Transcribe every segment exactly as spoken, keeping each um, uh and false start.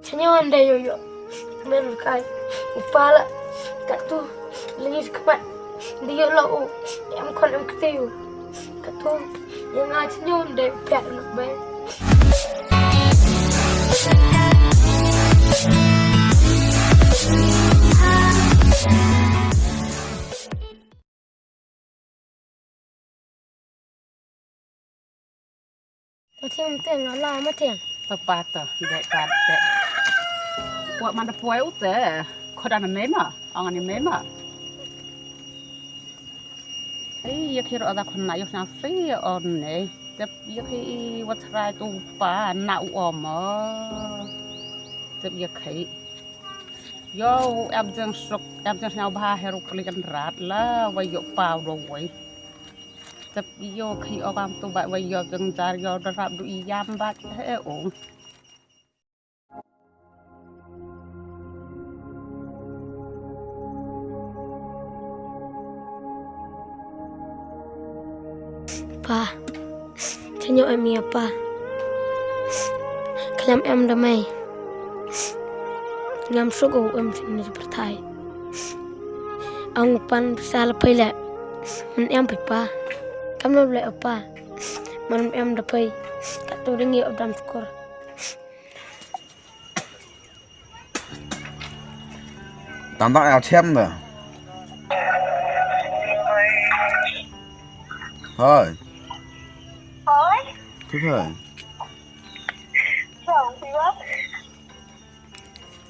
Cha nyo ande yo yo. Men kai. U pa la. Katu. Lingis kemat. Dio lo u. Em kon em ktiu. Katu. Yang nga cha nyo ande. Pek nak bai. Mathiang, Mathiang, ala Mathiang. Papa to, dek pat dek. Puak man da puai ute. Khoda na mema, ong ni mema. Ei, yak hiro ada khon na yok na free on ne. Tep yak hi wat rai tu pa na u om. Tep yak hi. Yo, em jeng suk, em jeng sñiaw bha heru pelikan rat la, wai yo pau do wai. Tep yo khi o kam tu bai wai yo jeng jar yo da rap du i yam bat he o. Pa, cha nyo em ïa pa. Khlem em da mei. Ngam suk u em shin ni pyrthai. Ang pan sa la pei le. Mun em pei pa. Kam no le pa. Man em da pei. Ka tu ding ïa u dam skur. Tang tang ïa chem da. Hai. Hai. Thik hai. Chong, phi ba?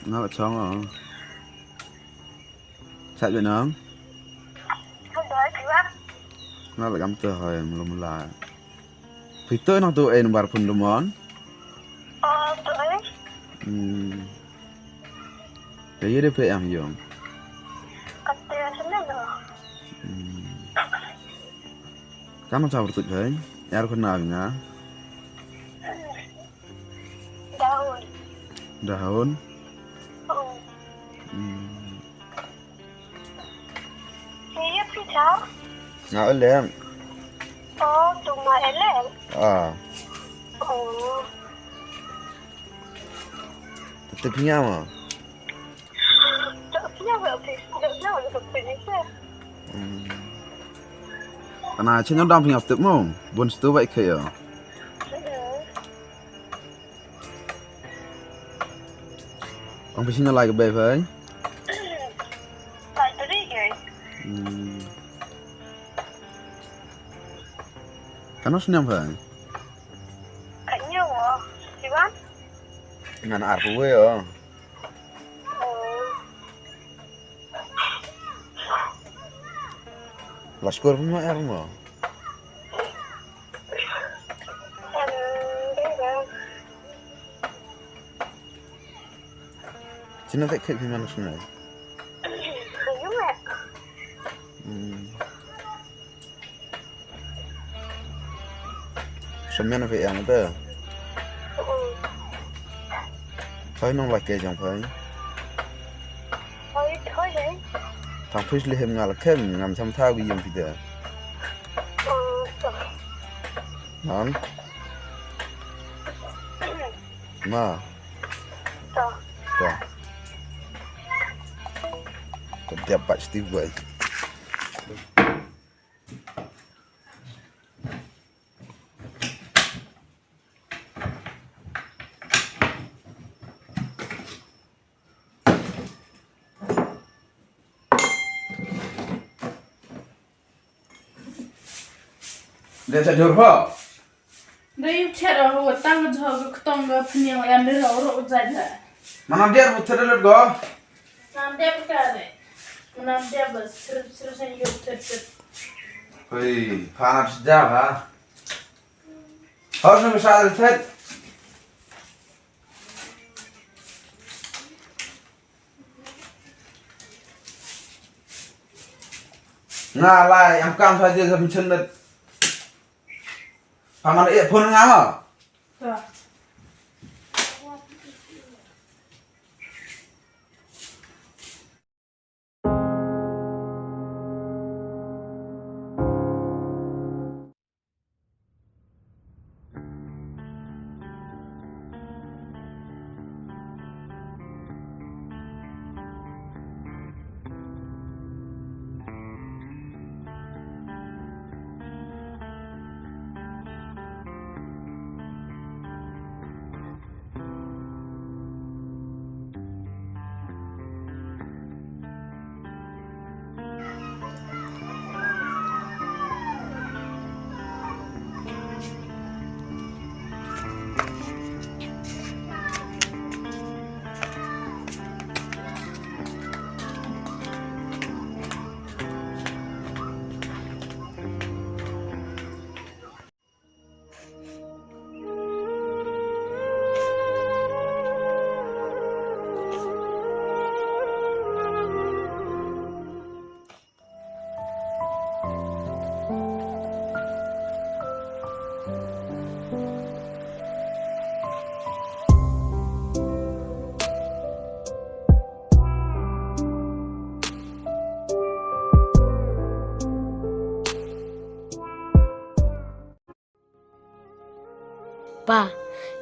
Nga ba chong ah. Sat Việt Nam. Không đợi, phi ba? Nga ba kam te hai mula mula. Phi to nang to en bar pun lemon. Oh, to eh. Hmm. Te ye de pe ang yong. Kate sene lo. Hmm. Kan nang caw bertut hai. Yar khun na nga. Daun. Daun. Oh. Hmm. Phi ïa phi cha? Nga Eleng. Oh, tu ma Eleng. Ah. Oh. Tip phi nga ma? Tak phi nga ba phi, tak phi nga ba phi ni se. Hmm. Ana chen nyam dam phi nga tip mo. Bun stu bai khe ya. Hmm. Ong phi sñiaw lai ka bei phai? Lai tari ke. Hmm. Kano snem phai? Kanyo, Siwan? Ngan ar phuwe o. Oh. La skur phi ma er mo? Em, bebe. Chino te khek phi man shnai. Ayun eh. Hmm. Samian phi yang te. Mm. Hoi nong la ke jong phai. Hoi, hoi dei. Thang phi le hem nga la kem ngam cham tha wi yong phi de. Mm, to. Nang. Ma. To. To. Ko dia pat Steve boy. Dei sa jur pha. Dei yu chet a ho tang ka jho ka ktong ka pniang em dei ro ro jai la. Mana dia ro chet lut go. Nam dia ka re. Nam dia ba sir sir sen yu chet chet. Hei, pha na sja ha. Hor na sa chet. Nga lai, em kam sa je sa mission net. Paman e phone nga ma. Pa,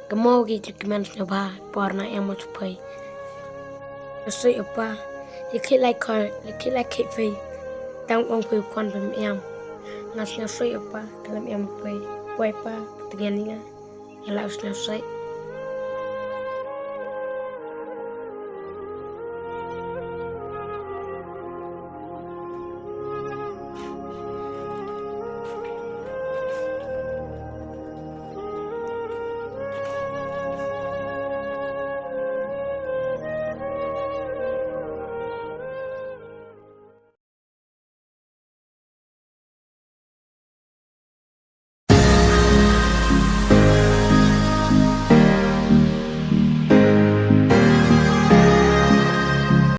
ka mo ki ki men sngewbha por na em mo pei. Sngewsih o pa, ïa khie lai khoi, ïa khie lai khie phi. Tang ong phi u khon phi em. Nga sngewsih o pa, ka lem em phi. Poi pa, tngen ïa nga. Ïa la u sngewsih.